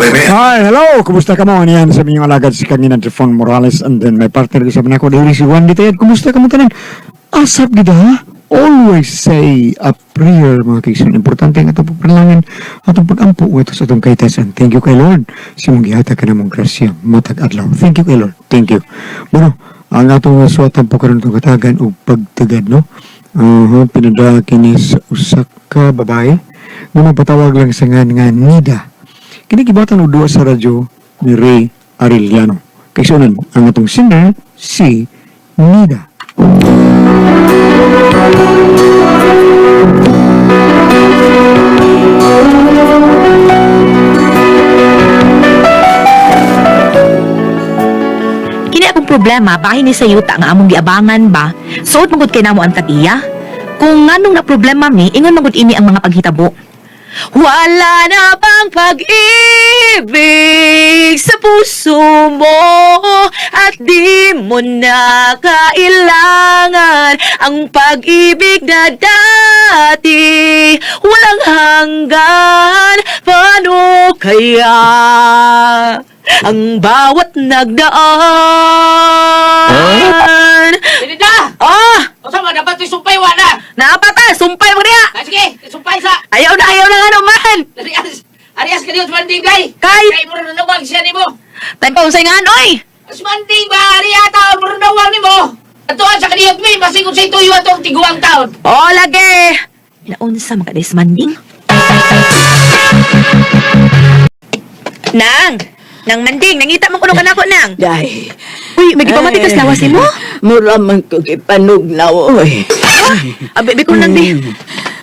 Hi, hello! Kumusta ka mo? Niyan sa inyong alagad si Kanginan Trifon Morales and then my partner sa nako diri si Juan Ditayad. Kumusta ka mo tanan? Asap gid ha? Always say a prayer, mga kaigsoon. Importante ang atong pagpanalangin, atong pagampo ngadto sa atong kahitasan. Thank you kay Lord. Sa imong gihatag ka namong grasya matag adlaw. Thank you kay Lord. Thank you. Bueno, ang atong suwatan po karon itong katagan og pagtagad, no? Pinadala kini sa usa ka babae nga mapatawag lang sa ngan nga Nida. Kini gibatan og duwa sa radyo ni Ray Arellano. Kaigsuonan, ang atong singer si Nida. Kini akong problema, bahin ni sa yuta nga among giabangan ba? Suot magud kay namo ang tag-iya. Kung nganong na problema mi, ingon magud ini ang mga paghitabo. Wala na bang pag-ibig sa puso mo at di mo na kailangan ang pag-ibig na dati walang hanggan. Paano kaya ang bawat nagdaan? Sinita! Ah! Unsa man dapat sumpay wa na? Naapata! Sumpay mo niya! Ah, sige, sumpay sa. Ayaw na nga naman! Arias, Arias kaniyo sa manding day. Kay! Kay mo nawag siya nimo. Time pa unsay ngan, oy! Sa manding ba Ariya taon mo nawag nimo? Atuan sa kaniyot mi basig unsay tuyo atong tiguang taon. Oh, lagi! Naunsa man kadis manding? Nang! Nang manding, nangita man kuno kanako nang. Day. Uy, may gipamati kas lawas nimo? Mura man ko gipanugnaw, oy. Abi bi ko nang di.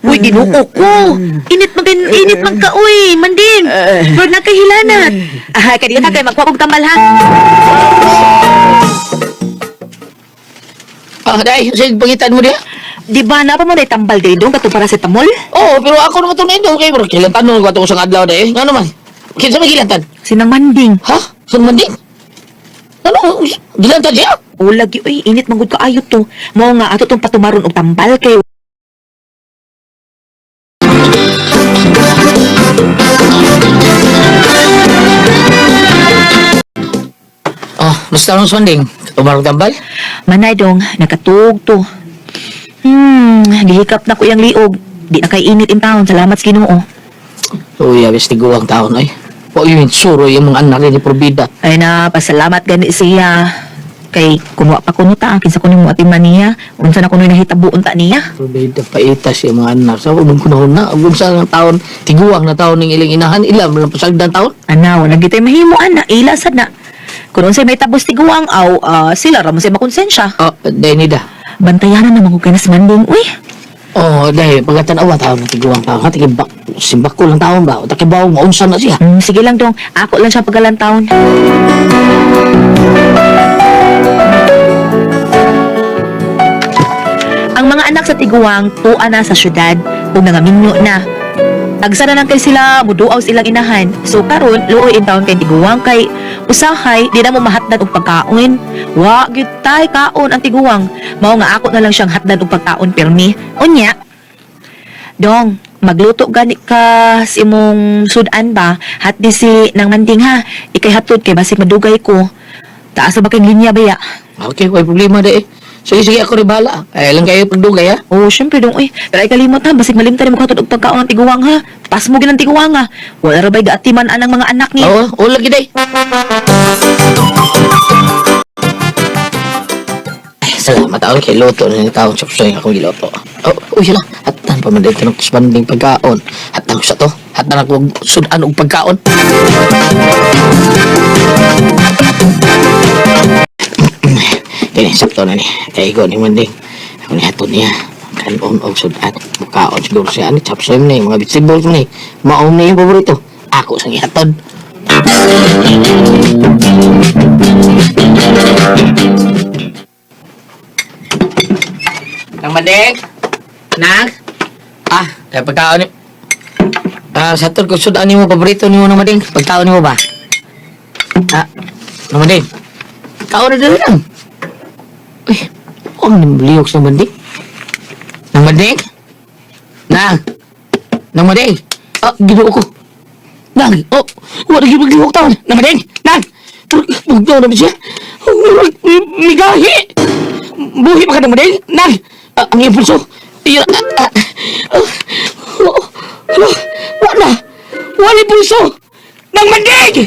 Uy, Ginoo ko. Init man init man ka uy, manding. Pero nakahilanat. Ah, kadi ka kay magkuha kog tambal ha. Ah, day, unsay pangitan mo diha? Di ba na pa mo na tambal diri dong katong paracetamol? Oo, pero ako naman to na kay bro. Kilantan nun ko atong usang adlaw day. Ngano man? Kinsa may gilantan? Sinang manding. Ha? Sa manding? Ano? Gilantan siya? O lagi uy, init man gud kaayo to. Mao nga ato tong patumaron og tambal kay Oh, basta lang sa manding. Umarong tambal? Manay dong, nakatug to. Gihikap na ko yang liog. Di na kay init in town. Salamat sa Ginoo. Uy, abis tiguang taon ay. Wa yun, suro yung mga anak ni Probida. Ay na, pasalamat gani siya. Kay kunwa pa kuno ta, kinsa kuno mo atiman niya, unsa na kuno nahitabo unta niya. Probida paitas yung mga anak. Sa unong kunahon na, kung sa nga taon, tiguang na taon ng ilang inahan, ilam lang pasagdan taon. Ana, wala gitay mahimo ana, ila sad na. Kun unsay may tabos tiguang aw sila ra mo say makonsensya. Oh, dahil nida. Bantayanan na man kay nas manding. Uy, Oh, dahil pagkatanawa taon ng tiguang taon, ha, tigibak, simbak ko lang taon ba, o takibaw, maunsa na siya. Sige lang dong, ako lang siya pagalantaon. Ang mga anak sa tiguang tuwa na sa syudad ug nangaminyo na. Tagsa na lang kay sila, muduaw silang inahan. So karon luoy in taon kay tiguang kay usahay di na mo mahatdan og pagkaon. Wa gyud tay kaon ang tiguang. Mao nga ako na lang siyang hatdan og pagkaon pirmi. Unya, dong, magluto gani ka sa imong sudan ba? Hatdi si nang manding ha. Ikay hatod kay basig madugay ko. Taas na ba kay linya ba ya? Okay, way problema dahil. Sige, sige, ako rin bahala. Ay, lang kayo pagdugay, ha? Oh, syempre dong, uy. Pero ay kalimot ha, basig malimtan mo katod og pagkaon ang tiguang ha. Pas mo ginang tiguang ha. Wala ra ba'y gaatiman anang mga anak niya. Oo, oh, lagi day. Ay, salamat ako kay Loto na yung taong chop suey akong giloto. Oh, uy sila. Hatan pa man dito ng kusbanding pagkaon. Hatan ko sa to. Hatan ako sudan og pagkaon. Kini sakto na ni. Kay ko ni manding. Ako ni haton niya. Kanon og sudan. Mukaon siguro siya ani chop suey ni mga vegetables ni. Maong ni yung paborito. Ako sang ihaton. Nang manding. Nang. Ah, kaya pagkaon ni. Ah, sa ko sudan nimo paborito nimo nang manding. Pagkaon nimo ba? Ah, nang manding. Kaon na dali lang. Uy, ang liyok sa manding. Nang manding. Nang. Nang manding. Ah, ginoo ko. Nang, oh, wala gyud maglihok taon. Namading, nang. Bugnaw na ba siya? Migahi. Buhi pa ka nang mading. Nang, ang impulso. Iya, ah, oh, wala, wala. Wala impulso. Nang mading!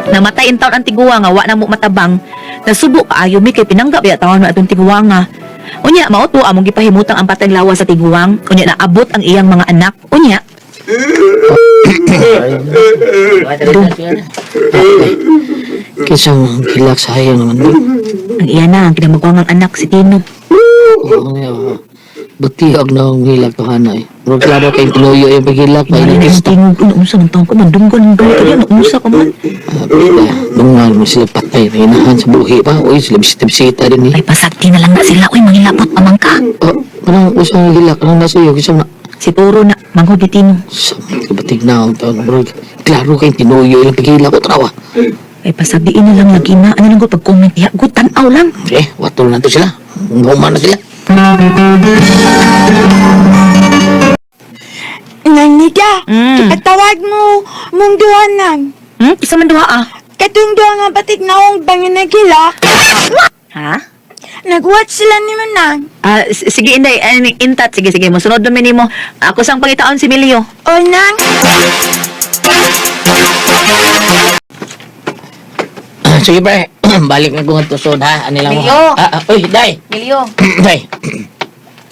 Namatay in taon ang tiguwa nga wa na mo matabang. Nasubo kaayo mi kay pinanggap ya tawon na atong tiguwa nga. Unya mao to among gipahimutang ang patay lawas sa tiguwang. Unya naabot ang iyang mga anak. Unya Kisa hilak sa hayang naman. ang iya na ang kinamagwangang anak si Tino. Butihag na ang hilak to hanay. Murag klaro kay tinuyo yung paghilak pa Wala na ang inakista. tingog unsa man taon ko man dunggon ang galit kaya unsa ka man. Dungan mo sila patay na inahan sa buhi pa. Uy, sila bisita-bisita din eh. Ay pasagti na lang na sila oy mangilapot pa man ka. Oh, anong usang hilak? Anong nasa iyo? Kisa na. Si Toro na manghod ni Tino. Sa kabatig na ang taon. Murag klaro kay tinuyo yung paghilak ko. Trawa. Ay pasagdiin na lang lagi na ano lang ko pag-comment diha go tan-aw lang. Eh, watol na to sila. Nguma na sila. Nang nida, Mm. ipatawag mo mong duha nang. Isa man duha ah. Katong duha nga batik naong bangin nagilak. Ha? Nag-watch sila ni Manang. Ah, sige inday, ay, intat sige sige mosunod naman nimo. Ako sang pangitaon si Milio. O nang, Sige pre, balik na ko nga tusod ha. Ano lang mo? Milyo! Uy, day! Milio, Day!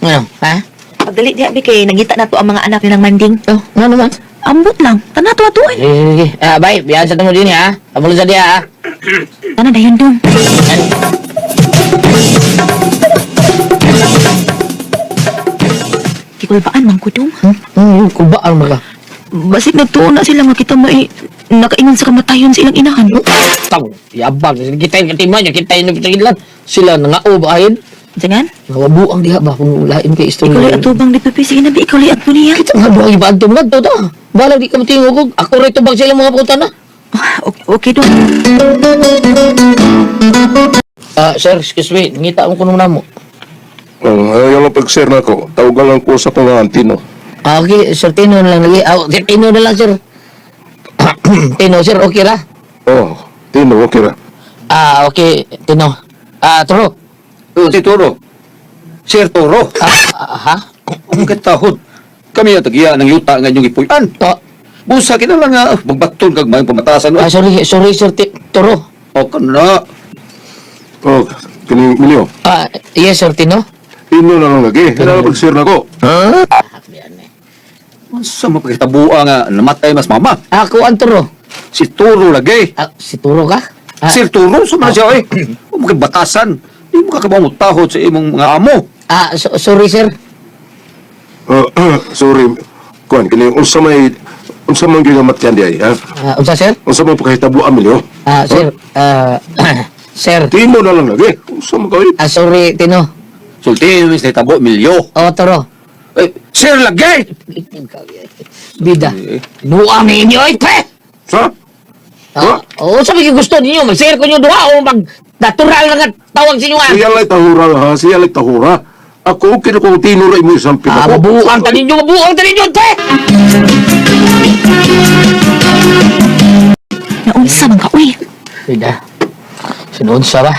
Ano, ha? pagdali diha bi kay nangita na to ang mga anak nilang manding. Oh, ano naman? Ambot lang. Tana to ato eh. Sige, sige, sige. Ah, bye. Biyan sa tamo din ha. Kamulo sa diya ha. Tana dayon dong. Kikulbaan man ko dong. Kulbaan mo ka. Basig nagtuon na sila nga kita mai nakaingon sa kamatayon sa ilang inahan. Tang, yabang. Kita yung katiman, kita yung lang. Sila nangao ba ayin? Jangan. Nawabuang diha ba kung lain kay Ikaw lay istorya. atubang di Pepe. Sige na bi, ikaw lay ato niya. Kita nga duha ibaadto nga to ta. Balag di ka matingog og ako ra tubag sa ilang mga pangutana. Okay, okay dong. Ah, sir, excuse me. Ngita mo kuno namo. Oh, ayaw lang pag-share na ako. Tawagan lang ko sa kong Tino. Ah, okay, sir Tino na lang lagi. Ah, sir Tino na lang, sir. Tino, sir, okay ra? Oh, Tino, okay ra. Ah, okay, Tino. Ah, Turo. Oh, si Toro. Sir Toro. Ah, ha? Ang katahod. Kami ang tagiya ng yuta nga inyong ipuyan. To. Busa kita lang nga, magbaton kag mayong pamatasan. Ah, sorry, sorry, sir Turo. O ka na. Oh, kini Milio. Ah, yes, sir Tino. Tino na lang lagi. Kaya lang pag-share na ako. Unsa mo pagkitabua nga namatay mas mama. Ako ang Turo. Si Toro lagi. Ah, si Turo ka? Ah, Sir Toro, sa man siya eh. Huwag mo batasan. Di mo kakabang tahod sa imong mga amo. Ah, sorry, sir. Sorry. Kuan, kini unsa may unsa man gyud ang matyan di ay, ha? Ah, unsa, sir? Unsa man pagkahitabo Milio? Ah, sir. Ah, sir. Tino na lang lagi. Unsa man kay? Ah, sorry, Tino. Sulti mo sa hitabo, milyo. Oh, Turo. Eh, sir lagi! Bida. Nuang ninyo, eh, pre! Sa? Ah, oh, sabi ko gusto ninyo, mag-share ko nyo duha o mag natural na nga tawag sa inyo ah. Siya lay tahura ha, siya lay tahura. Ako okay na kung Tino ra imo isang Ah, pinako. mabuang ta ninyo, mabuang ta ninyo, pre! Naunsa man ka uy. Bida. Sinuunsa ba?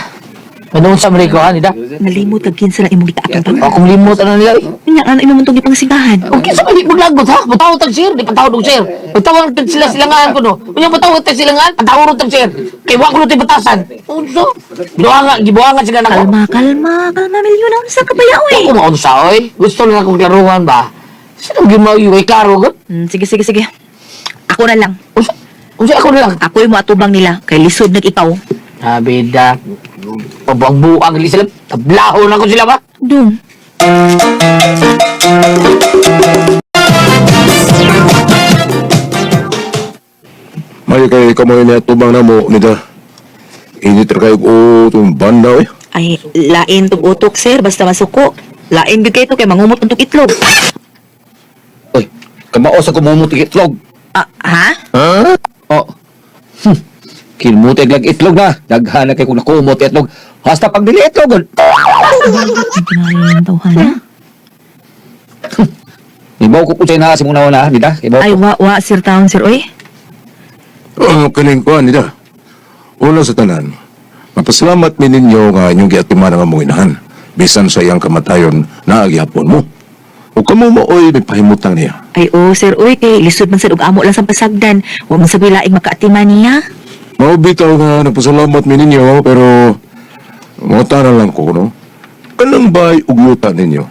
Sinuunsa mo rin ko, ha, Nida? Nalimot kag kinsa lang imong gitaatong Ako limot, ano nila, eh. Unya ano imo man tong gipangsingahan. Okay, sa di maglagot, ha? Patawag tag sir, di patawag og sir. Patawag tag sila silangan ko, no? Unya patawag tag silangan, patawag tag sir. Kay wa ko no batasan. Unsa? Gibuanga, gibuanga sila nako. Kalma, kalma, kalma Milyo naunsa ka ba ya uy? Ako maunsa, oy. Gusto na akong klaruhan ba? Sino gimayo ay klaro gud? Sige, sige, sige. Ako na lang. Unsa? Unsa ako na lang? Ako yung atubang nila kay lisod nag ikaw. Sabi da, pabuang-buang li sila. Tablaho na ko sila ba? Dong. May kay kamoy niya tubang na mo nida. Init ra kayo o itong banda eh. Ay, lain tong utok, sir. Basta masuko. Lain gyud kay to kay mangumot untong itlog. Uy, kamao sa kumumot itlog. Ah, ha? Oh. Kinmutig lang itlog na. Daghan na kay kung nakumot itlog. Hasta pag dili itlog. Ang tawhan na. Ibaw ko po siya na sa muna na, nida. Ibaw Ay, ko. wa, wa, sir taon, sir, oy. Oh, kaning kuan nida. Una sa tanan, mapasalamat mi ninyo nga inyong giatiman ang among inahan. Bisan sa iyang kamatayon, naagihapon mo. O kamo maoy nagpahimutang niya. Ay, oh, sir, oy, kay lisod man sir, ug amo lang sa pasagdan. Wa man sa bilaing makaatiman niya. Mao bitaw nga nagpasalamat mi ninyo pero mota na lang ko no. Kanang bay ug yuta ninyo.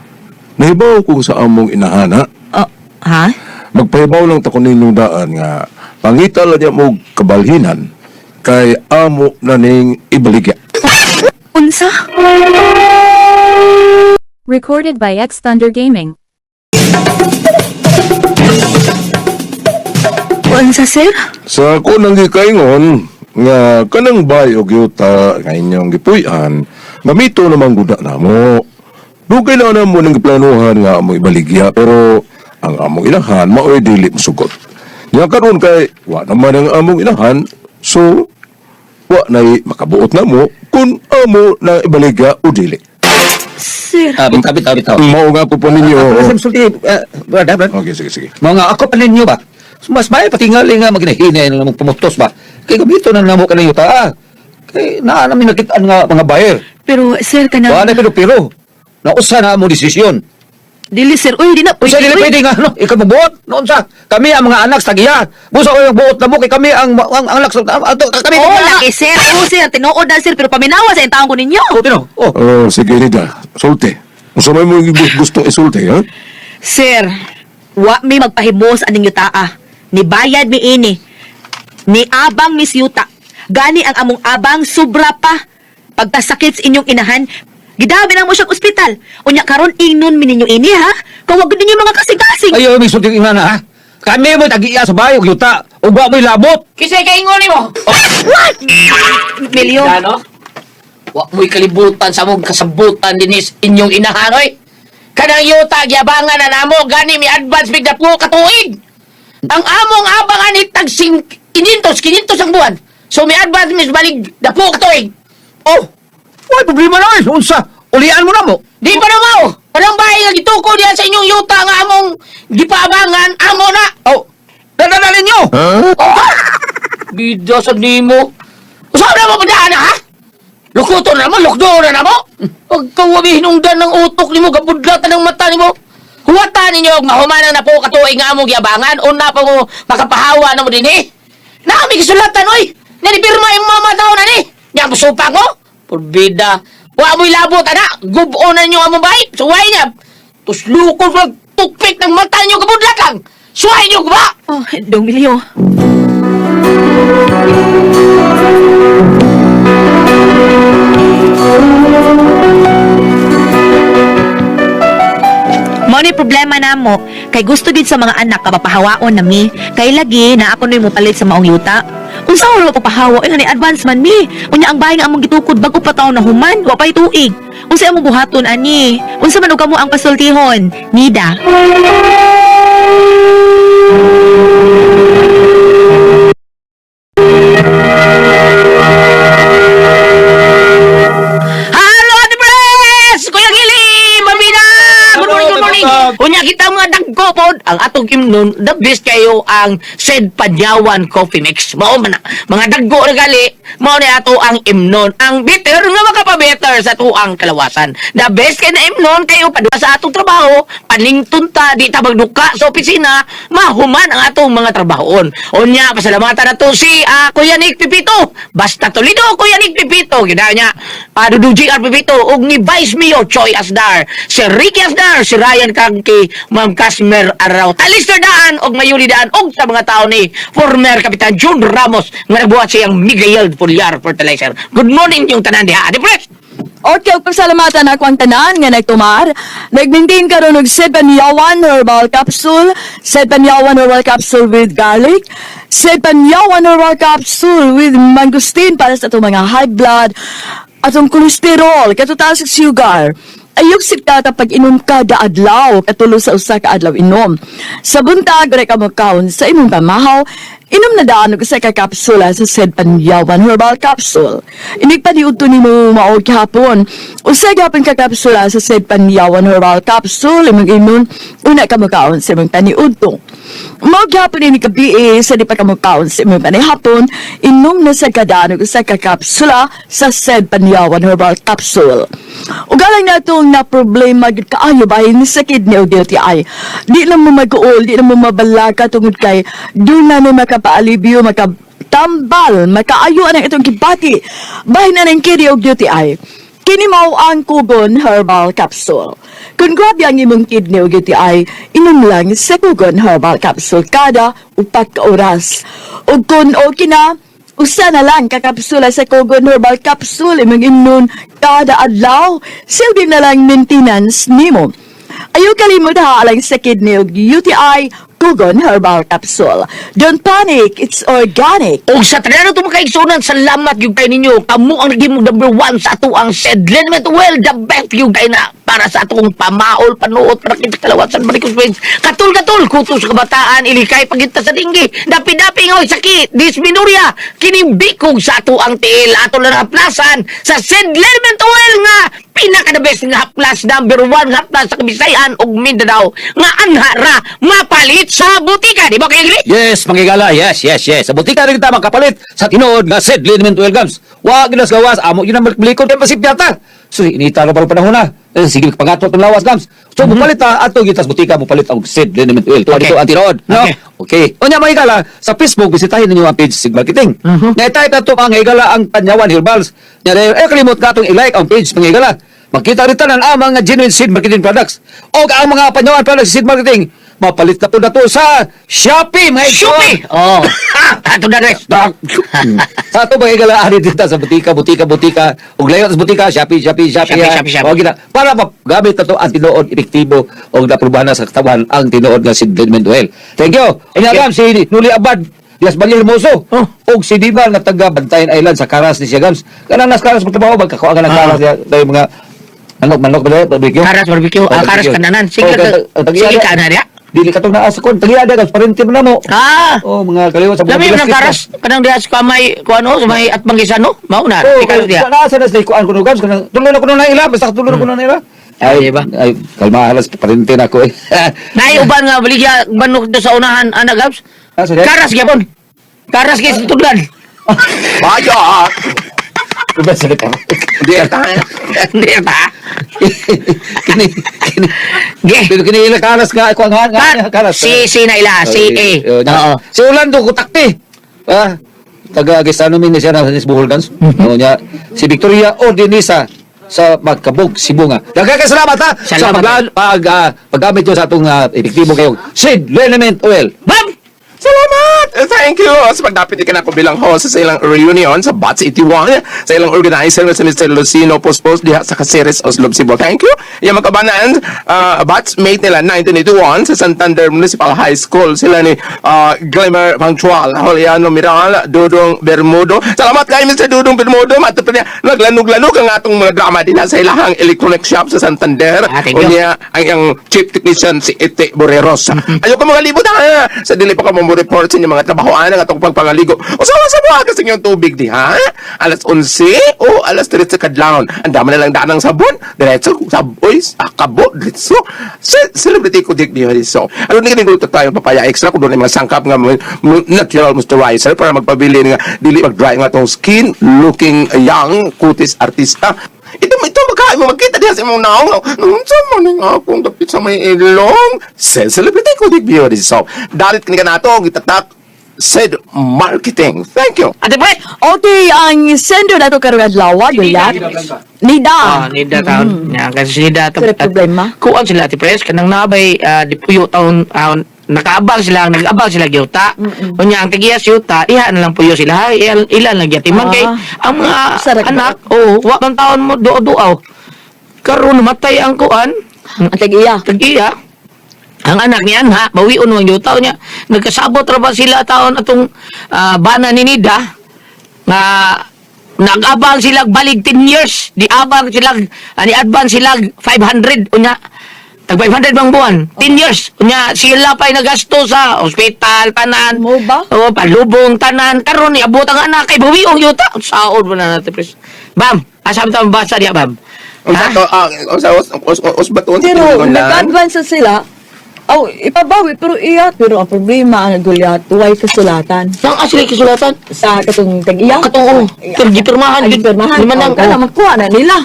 Nahibaw ko sa among inahana. Oh, ha? Magpahibaw lang ta ko ninyong daan nga pangita lang niya mo kabalhinan kay amo na ning ibaligya. Unsa? Recorded by X Thunder Gaming. Unsa, sir? Sa ako nang gikaingon nga kanang bay og yuta nga inyong gipuy-an gamito namang guda namo. Dugay na namo nang giplanuhan nga among ibaligya pero ang among inahan maoy dili mosugot. Nya karon kay wa naman ang among inahan so wa nay makabuot namo kung amo na ibaligya o dili. Sir. Ah, bitaw, bitaw, bitaw. Mao nga ko po ninyo. Ah, sulti, brad, brad. Okay, sige, sige. Mga ako pa ninyo ba? Mas may patingali nga maginahinay na namong pumutos ba? Kay gabito na namo ka ninyo ta. Ah. Kay naa namin nakitaan nga mga buyer. Pero, sir, kanang... Wala pero pero. Nausa na mo desisyon. Dili, sir, oy, di na Usa pwede, dili oy. pwede nga ano, ikaw mabuot noon sa kami ang mga anak sa giya. Busa ko yung buot na mo kay kami ang anak sa ato kami. Oo, laki, sir. Oo, sir, tinuod na, sir. Pero paminawa sa taon ko ninyo. Oh, tino. Oh. Oh, sige nida. Sulti. Unsa may mo gusto isulti, ha? Sir, wa mi magpahimos aning yutaa. Ni bayad mi ini. Ni abang mis yuta. Gani ang among abang sobra pa. Pagkasakit sa inyong inahan, gidabi na mo siyang ospital. Unya karon ingnon mi ninyo ini ha. Kawag ninyo mga kasing-kasing. Ayo may sulti nga na ha. Kami mo tagiya sa bayo yuta. Ug wa mo'y labot. Kisay kaingon nimo. What? Milyo. Ano? Wa mo'y kalibutan sa mong kasabutan dinis inyong inahan oy. Kanang yuta giabangan na namo gani mi advance big po katuig. Ang among abang ani tag 500 500 ang buwan. So mi advance mis balig dapo katuig. Oh. Way problema na oy. Unsa? Ulian mo na mo. Di pa na mao. Walang bahay nga gituko diyan sa inyong yuta nga among gipaabangan amo na. Oh. Dala ninyo. Bida sa nimo. Usaw na mo padaan ha? Lukuto na mo, lukdo na mo. Huwag kang wabihinungdan ng utok nimo, gabudlatan ng mata nimo. Huwata ninyo og mahumanang na po katuig nga among giabangan, una pa mo makapahawa na mo din eh. Naami kisulatan oy. Nanipirma yung mama tao na ni. Nya musupa ko. Purbida. Wa mo'y labot ana. Gubo na ninyo among bahay. Suway niya. Tuslukon mag tukpik ng mata ninyo gabudlat lang. Suway niyo ba? Oh, Dong Milyo. Mao ni problema namo kay gusto gid sa mga anak kapapahawaon na mi kay lagi na ako noy mopalit sa maong yuta. Unsa wala papahawa ay ni advance man mi. Unya ang bahay nga among gitukod bago pa taon na human, wa pay tuig. Unsa among buhaton ani? Unsa man og kamo ang pasultihon? Nida. Hello, Ate Pres! Kuya Gili! Mabina! Good morning, good morning! Unya kita mga dagko pod. Ang atong imnon, the best kayo ang Sed Padyawan Coffee Mix. Mao man na. Mga dagko na gali, mao ni ato ang imnon. Ang bitter nga makapabetter sa tuang kalawasan. The best kay na imnon kayo padua sa atong trabaho, paningtun ta, di ta magduka sa opisina, mahuman ang atong mga trabahoon. Unya, pasalamatan na to si Kuya Nick Pipito. Basta Toledo, Kuya Nick Pipito. Gina niya, Dudu JR Pipito, ug ni Vice Mayor Choi Asdar, si Ricky Asdar, si Ryan Kangki, Ma'am Casmer Arao, Talister Daan, og Mayuli Daan, og sa mga tao ni former Kapitan June Ramos, nga nagbuhat siyang Miguel Pulyar Fertilizer. Good morning yung tanan diha. Ate Pres! Okay, ug pasalamatan ako ang tanan nga nagtumar. Nagmaintain karon og Sebanyawan Herbal Capsule, Sebanyawan Herbal Capsule with garlic, Sebanyawan Herbal Capsule with mangosteen para sa atong mga high blood, atong kolesterol, katutaas sa sugar. Ayog sikta pag inom ka da adlaw, katulo sa usa ka adlaw inom. Sa buntag, ora ka mokaon sa imong pamahaw, Inom na daan og usa ka kapsula sa Sed Panyawan Herbal Capsule. Inig paniudto nimo mao gihapon. Usa gihapon ka kapsula sa Sed Panyawan Herbal Capsule imong inon una ka mokaon sa imong paniudto. Mao gihapon ini gabi sa di pa ka mokaon sa imong panihapon, inom na sa kadaan og usa ka kapsula sa Sed Panyawan Herbal Capsule. Ugalang natong na problema gid kaayo bahin sa kidney o UTI. Di na mo mag-uol, di na mo mabalaka tungod kay doon na mo makapaalibyo, makatambal, makaayo ang itong gibati. Bahin na ng kidney o UTI. Kini mao ang Kugon Herbal Capsule. Kung grabe ang imong kidney o UTI, inom lang sa Kugon Herbal Capsule kada 4 ka oras. Ug kung okay na, usa na lang kakapsula sa Kogon Herbal Capsule imong imnon kada adlaw. Silbi na lang maintenance nimo. Ayaw kalimot ha alang sa kidney ug UTI, Kugon Herbal Capsule. Don't panic, it's organic. Og sa tanan nato mga kaigsunan, salamat gyud kay ninyo. Kamo ang naging number one sa ato ang Sed Liniment Oil, the best gyud kay na para sa atong pamaol, panuot, para kita kalawasan, Maricos Springs. Katul-katul, kuto sa kabataan, ilikay, pagita sa dinggi, dapi-dapi nga sakit, dysmenorrhea, kining bikog sa ato ang tiil, ato na haplasan sa Sed Liniment Oil nga pinaka the best nga haplas, number one nga haplas sa Kabisayan ug Mindanao nga anhara mapalit sa butika, di ba kay agree? Yes, mangigala. Yes. Sa butika rin kita makapalit sa tinuod nga Sed Liniment Oil Gums. Wa ginas gawas amo yun ang balikon kay pasip yata. So inita ra pa panahon na. Eh, sige pangato tong lawas gams. So mupalit ta ato gitas butika mupalit og Sed Liniment Oil. Tuwa Okay. dito ang tinuod, no? Okay. Okay. Unya mga higala, sa Facebook bisitahin ninyo ang page Sig Marketing. Nya i-type nato mga higala ang Panyawan Herbals. Nya dayon ay kalimot ka atong i-like ang page mga higala. Makita rin tanan ang mga genuine Seed Marketing products. O ang mga Panyawan products sa Seed Marketing mapalit na po na to sa Shopee, mga igsoon. Shopee! Oh. Ato na guys. Sa ato mga higala, ari dito sa butika, butika, butika. Ug layo sa butika, Shopee, Shopee, Shopee. Shopee, ha. Shopee, Shopee. O, gina, para magamit na to ang tinuod epektibo o naprubahan na sa katawan ang tinuod nga si Liniment Oil. Thank you. Unya you. gam si Nuli Abad Dias Valle Hermoso. Oh. Og si Dimal nga taga Bantayan Island sa Karas ni siya gams. Kanang nas Karas magtrabaho magkakuha ka ng Karas niya tayo mga manok manok ba barbecue? Karas barbecue, Oh, ah, karas kananan. Sige Oh, ka, sige ka na diya. Dili katong naa sa kon, tagiya gams parente mo na mo. Ah, Oh, mga kaliwat sa Lami mga ng karas kanang diha sa kamay kuano sa may at Bangisano, mao na. Oh, Di karas diha. kay naa sa nas kuan kuno gams kanang tulo na kuno na ila basta tulo na kuno na ila. Ay, Ay, di ba? Ay, kalma halas parente na ako eh. Naay uban nga baligya banok do sa unahan ana gabs. Ah, sa diha? Karas gyapon. Karas kay sa tudlan. Bayot! Diba sa ka? Di ta. Hindi ta. Kini kini Ge. pero kini ila karas nga kuan nga nga karas. Si si na ila, si A. Oo. Si Orlando Kutakti. Ah, taga Gisano min siya na sa Bohol Gans. Oo niya. Si Victoria Ordinisa sa Magkabog, Cebu nga. Daghang kay salamat ha sa Salamat. paggamit nyo sa atong epektibo kayong Seed Liniment Oil. Bam! Salamat! Thank you! Sa pagdapit ka na ako bilang host sa ilang reunion sa Bats 81, sa ilang organizer nga si Mr. Lucino Pospos diha sa Caceres, Oslob, Cebu. Thank you! Yung mga kabanaan, batch mate nila 1981 sa Santander Municipal High School. Sila ni Glimmer Punctual, Juliano Miral, Dudong Bermudo. Salamat kay Mr. Dudong Bermudo. Matupad niya, naglanog-lanog ang atong mga drama din sa ilahang electronic shop sa Santander. Ah, thank you. Unya, ang chief technician si Ete Boreros. Ayaw ko mga libot ha. Sa dili pa ka mo report sa inyong mga trabahoan ang atong pagpangaligo. O sa sa mga kasi inyong tubig di ha? Alas 11 o alas 3 sa kadlawon. Ang dami na lang daan ng sabon. Diretso, saboy, akabo, diretso. Celebrity ko dik di so. Ano ni kining luto tayo papaya extra kung doon ay mga sangkap nga natural moisturizer para magpabili nga dili mag-dry nga atong skin, looking young, kutis artista. Ito ito makain mo magkita diha sa imong naong. Unsa man ning akong dapit sa may ilong? Sa celebrity ko dik beauty so. Dalit kini kanato gitatak said marketing. Thank you. Ate Pres! Okay, ang sender nato karong adlaw, Gulat. Nida. Ah, nida taon. Ya, kasi nida Sila problema? Kuan sila Ate Pres kanang nabay di puyo taon nakaabang sila, nag-abang sila gyuta. Unya ang tigiyas yuta, iha na lang puyo sila. Ha, ilan, ilan lang gyatiman kay ang mga Sarap. anak, oh, wa man taon mo duo-duaw. Karon matay ang kuan, Ang tag-iya. tag-iya. Ang anak niyan ha, bawion ang yuta niya. Nagkasabot ra ba sila taon atong bana ni Nida nga nag-abang sila balig 10 years, di abang sila, ni advance sila 500 unya. Tag 500 bang buwan? 10 years. Unya sila pa'y nagasto sa ospital, tanan. Mo ba? Oo, palubong, tanan. Karon iabot ang anak kay bawiong yuta. Saod mo na natin, pres. Bam, asam ta basa diya, bam. Unsa to ah unsa us us us baton sa Pero tinuod lang? nag-advance na sila. Aw, ipabawi pero iya pero ang problema ang gulyat way kasulatan Nang asli kisulatan? sa katong tag-iya. Katong oh, pero gipirmahan Ay, gid. pirmahan. Lima nang Oh, kana magkuha na nila.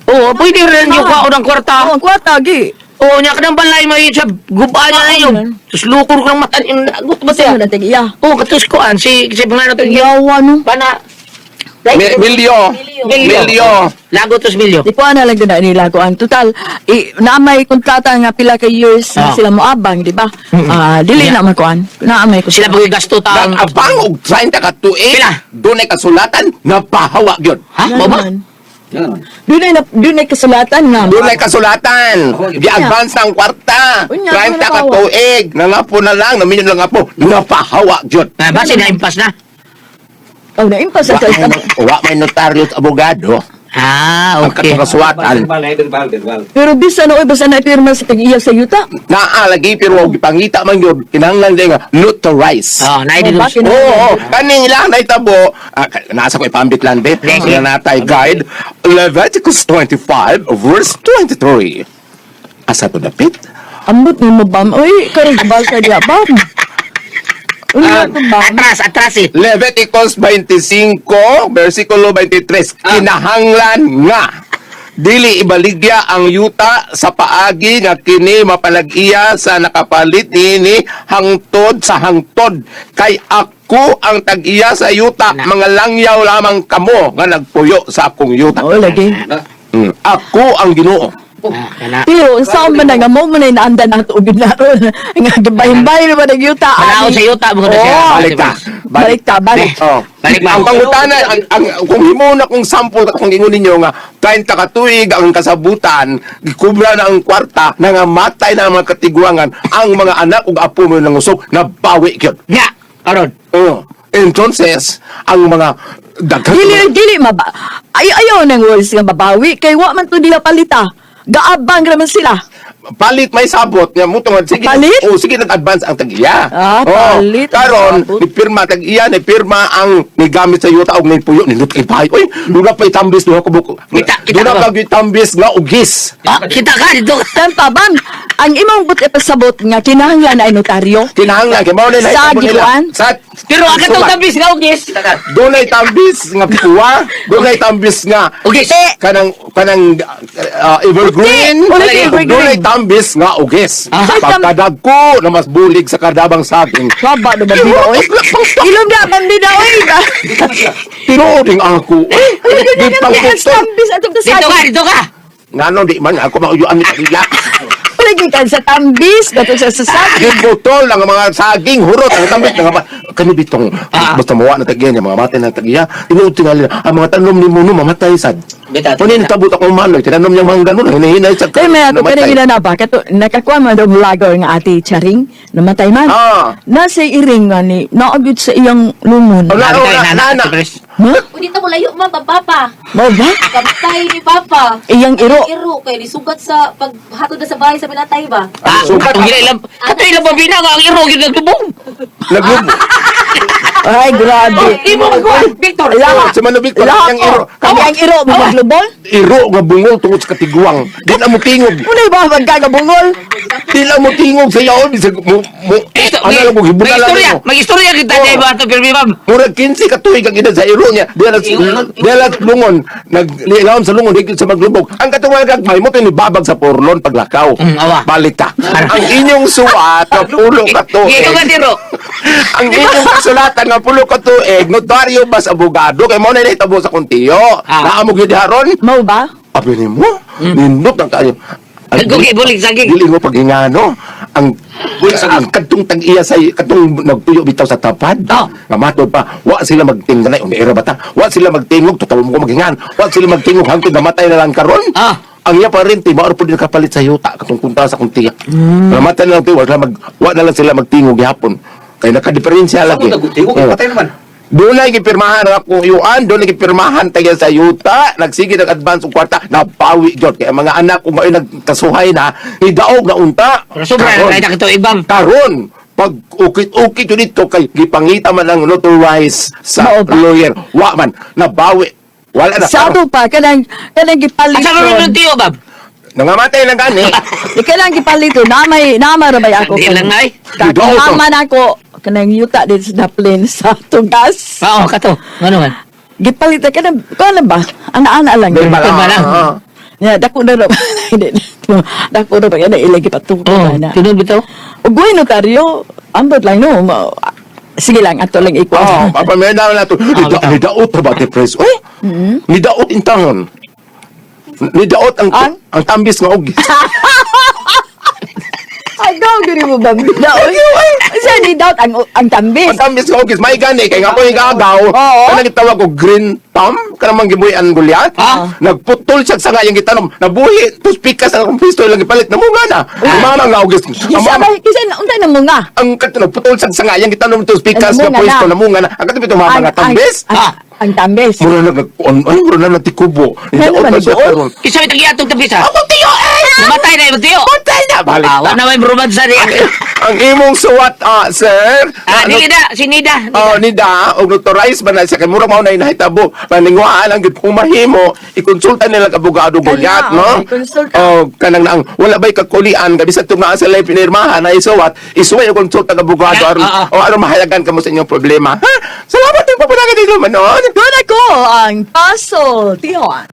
Oo, pwede rin yung kwaon ang kwarta. Oh, ang kwarta gi. Oo, nya kanang balay may sa gubaan na Ano yun. Tapos lukor ko ng mata yung nagot ba siya? Sino na tag-iya? Oo, katus ko an si si pangalan to. Yawa no. Pana Milyo. Milyo. Lago tos milyo. Di ko na lang din na nila ko ang total i, na may kontrata nga pila ka years na Ah. sila moabang, di ba? Ah, dili na man kuan. Na may Sila pag gasto ta ang Nag-abang og 30 ka tuig. Pila? Dunay kasulatan napahawa gyud. Ha? Mo ba? Dunay na dunay kasulatan nga. Dunay kasulatan. Gi-advance ang kwarta. Unya, 30 ka napahawa. tuig. Nangapo na lang, naminyo lang apo. Napahawa gyud. Ah, base na impas na. Oh, na impas sa Wa may, wa may notaryo at abogado. Ah, Ang okay. katong kasuwatan. Pero bisan oy basta na pirma sa tag-iya sa yuta. Naa lagi pero wa gipangita man gyud kinahanglan din nga notarize. Oh, naay Oh, dito. bakit? Oo, oh, kaning ilang nahitabo, nasa ko ipambit lang be. Sige. Sila natay guide Leviticus 25 verse 23. Asa to dapit? Ambot ni mo bam. Oy, karon basa diya bam. Unya to bam. Atras, atras eh. Leviticus 25 versikulo 23. Kinahanglan nga dili ibaligya ang yuta sa paagi nga kini mapalag-iya sa nakapalit niini hangtod sa hangtod kay ako ang tag-iya sa yuta, Na. mga langyaw lamang kamo nga nagpuyo sa akong yuta. Oh, lagi. Ako ang Ginoo. Ah, kana. Pero unsa man na nga mo man na inaandan ang tubig na ron. Nga gibahin-bahin naman ang yuta. Manaon sa yuta mo na siya. Oo. Balik ta. Balik ta, balik. Oh. Balik ba? Ang pangutana, ang, kung himo na kung sample kung ingon ninyo nga 30 ka tuig ang kasabutan, gikubra na ang kwarta, nangamatay na ang mga katiguangan, ang mga anak ug apo mo nangusok, nabawi gyud. Nya, karon. Oh. Entonces, ang mga daghan Dili dili maba. Ay ayaw nang words nga babawi kay wa man to nila palita. Gaabang raman sila. Palit may sabot nga mo tungod sige. Palit? Oh, sige nag-advance ang tag-iya. Ah, Oh, palit ang karon sabot. ni pirma tag-iya, ni pirma ang nigamit sa yuta og nipuyo nindot kay bahay. Oy, duna pa itambis duha ka buko. Kita- kita Duna ka pa itambis nga ugis. Ah, kita ka dito. Tampa bam, ang imong but ipasabot nga kinahanglan ay notaryo. Kinahanglan kay mao nila Sa itabo nila. gikuan? Sa Pero ang katong sulat. tambis nga ugis. Dunay tambis nga puwa, dunay tambis nga Ugis. kanang kanang evergreen. Puti! Ulit evergreen. Dunay tambis nga ugis. Ah. Pagkadagko na mas bulig sa kadabang saging. Saba na bambina oy. Ilong na bambina oy. Tinuod ning ako. Eh, di pangputol. Tambis atong Dito ka, sa dito ka. Ngano di man ako mauyuan ni tag-iya. Lagi kan sa tambis katong sa sasag. Giputol ang mga saging hurot ang tambis nga kani bitong basta mawa na tag-iya niya mga matay na tag-iya. Tinuod tingali ang mga tanom ni Muno mamatay sad. Bitaw, Kunin tabot akong manoy, tinanom niyang mga ganun, hinihinay sa Kay may ato namatay. kanang ina na ba kato nakakuha man daw vlogger nga ate Charing namatay man. Ah. Nasa iring nga ni naagid sa iyang lumon. Oh, na, Sabi na, tayo, na, nana, na. Ate Pres. Huh? Pwede ta mo layo man pa papa. Mao ba? Kamatay ni papa. Iyang iro. Iro kay nisugat sa paghatod na sa bahay sa minatay ba. Ah, Sugat. katong gila ilang katong ilang babina nga ang iro gyud naglubong. Naglubo. Ay grabe. Di mo magkuha, Victor. Laha. Si Mano Victor, Laha ang iro. Kanyang iro mo maglubol. Iro nga bungol tungod sa katiguang. Di na mo tingog. Unay ba magkagabungol? Di na mo tingog sa yaon. Bisag mo, mo, ano lang mo, hibunan lang Mag-istorya, mo. mag-istorya kita Oo. di ba ito pirmi ma'am? Murag 15 ka tuig ang edad sa iro niya. Di alas lungon. Naglilawom sa lungon, higit sa maglubog. Ang katong gagmay mo, tinibabag sa porlon paglakaw. Awa. Balik ta. Ang inyong suwat na pulo ka tuig. Gito ka tiro. Ang inyong kasulatan nga pulo ka tuig, notaryo bas abogado. Kay mo na itabo sa kuntiyo. Ah. Naamo gyud haron. Mao ba? Abi ni mo, nindot ang kayo. Nagkuki, bulig saging. Dili mo paghingano. Ang ang kadtong tag-iya sa kadtong nagtuyo bitaw sa tapad. Oh. Nga matod pa, wa sila magtingog na era bata. Wa sila magtingog, totoo mo ko maghingan. Wa sila magtingog hangtod namatay na lang karon. Ah. Ang iya pa rin, timaor po din kapalit sa yuta katong kunta sa kuntiya. Namatay na lang tiyo, wa na lang sila magtingog gihapon. Kay nakadiferensya lagi. Tingog, Oh. patay naman. Doon na gipirmahan ang akong yuan, doon na gipirmahan tayo sa yuta, nagsige nag-advance og kwarta, nabawi jud kay ang mga anak ko mao'y nagkasuhay na, nidaog na unta. Pero sobra na Karon. kay ito ibang. Karon, pag ukit-ukit yun dito kay gipangita man ang notarized sa Mao ba? lawyer. Wa man, nabawi. Wala na. Sa ato pa kanang gipalit. Asa ron yung tiyo, bab? Nangamatay lang gani. Di kanang gipalit na may nama ra bay ako. Di lang ay. Mama na ako kanang yuta dito sa Dublin sa Tugas. Oo, kato. Ngano man? Gipalit na kanang kuan ba? Ana-ana lang. Verbal Verbal lang. ah. Ya, dako na ra. Hindi. Dako na ba yan ilang gipatuko Oo, na. tinud bitaw. Ugoy notaryo, ambot lang no. Sige lang ato lang Oh, ikuan. pamilya na to. bitaw. Nidaot na ba ti pres? Uy, nidaot intahon. Nidaot ang Ang? ang tambis nga og. Ay, go, guri mo ba? Sa ni doubt ang tambis. Ang tambis nga ogis may gani kay nga ako igagaw. Oo. Kanang gitawag og green thumb kanang manggibuhi ang gulyat. Ah. Nagputol siya sa ngayang gitanom. Nabuhi tus pikas ang akong pisto ilang gipalit namunga na. Ang mama nga ogis. Ang Kisa mama ba, kisa na, unta na mo nga. ang kato nagputol sa sangayang gitanom tus pikas nga Namunga pwesto na. namunga na. Ang kato bitong mama nga tambis. Ang tambis. Mura na nagkuan ay mura na nagtikubo. Kaya Nidaot naman, na siya nagkuon? karon. Kisa may tagiyatong tapis ha. Ako tiyo eh. Namatay na yung tiyo. Patay na balik Ah, ta. wala may romansa niya. Ang imong suwat, sir. Ah, Ano- dili na, si Nida. Oh, nida, og notorize ba na siya kay murag mao na inahitabo. Paningwaan ang gid kung mahimo, ikonsulta nila ang abogado Goliath, Kanya, no? oh, ikonsulta. Oh, kanang naang wala bay kakulian kabisag tunga sa lay pinirmahan na isuwat, isuway og konsulta ang abogado Yeah, aron oo. o aron mahayagan kamo sa inyong problema. Ha? Salamat din papunaka dito manon. Doon ako ang Puzzle Tihon.